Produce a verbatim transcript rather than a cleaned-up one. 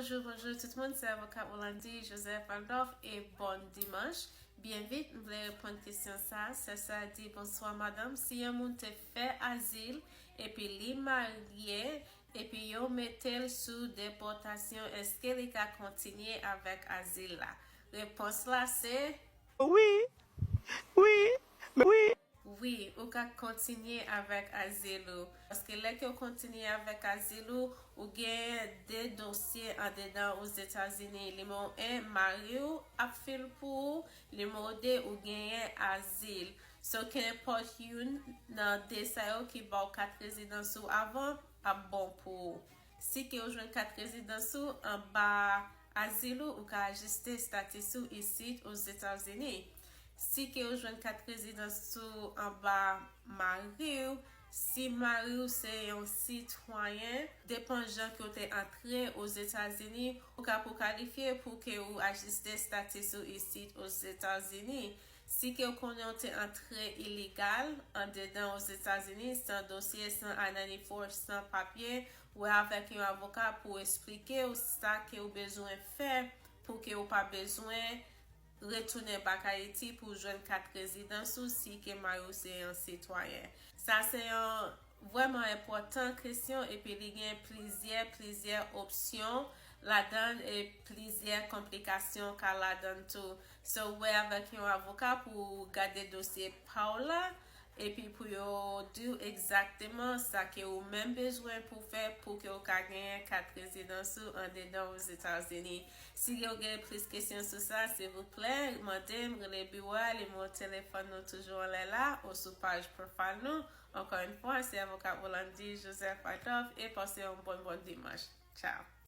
Bonjou, bonjou tout moun, se avoka Rolandi Joseph Adolphe e bon dimanch. Byen vit, m vle reponn kesyon sa. Sè sa di, bonswa madanm, si yon moun te fè azil epi li marye epi yo mete l sou depòtasyon, èske li ka kontinye avèk azil la? Repons la se wi, wi, men wi. Wi, ou ka kontinye avèk azil ou. Paske lè ke w kontinye avèk azil ou, ou genyen de dosye andedan Ozetazini. Nimewo en, mari w ap fil pou ou. Nimewo de, ou genyen azil. So, kenenpòt youn nan de sa yo ki ba w kat rezidans ou avan ap bon pou ou. Si ke w jwenn kat rezidans ou anba azil ou, ou ka ajiste status ou isit Ozetazini. Si ke w jwenn kat rezidans ou anba mari w, si mari w se yon sitwayen, depan jan ke w te antre Ozetazini, ou ka pou kalifye pou ke w ajiste status ou isit Ozetazini. Si ke w konnen w te antre ilegal andedan Ozetazini san dosye, san I ninety-four, san papye, wè avèk yon avoka pou esplike w sa ke w bezwen fè pou ke w pa bezwen retounen bak Ayiti pou jwenn kat rezidans ou si ke mari w se yon sitwayen. Sa se yon vrèman enpòtan kesyon epi li gen plizyè, plizyè opsyon ladan l e plizyè konplikasyon ka ladan l tou. So, wè avèk yon avoka pou gade dosye pa w la, epi pou yo di w egzakteman sa ke ou menm bezwen pou fè pou ke w ka genyen kat rezidans ou andedan Ozetazini. Si yo gen plis kesyon sou sa, silvouplè, mande m, rele biwo a, nimewo telefòn nou toujou anlè la, ou sou paj profile nou. Encore une fois, c'est avocat Rolandi Joseph Adolphe et passez un bon, bon dimanche. Ciao.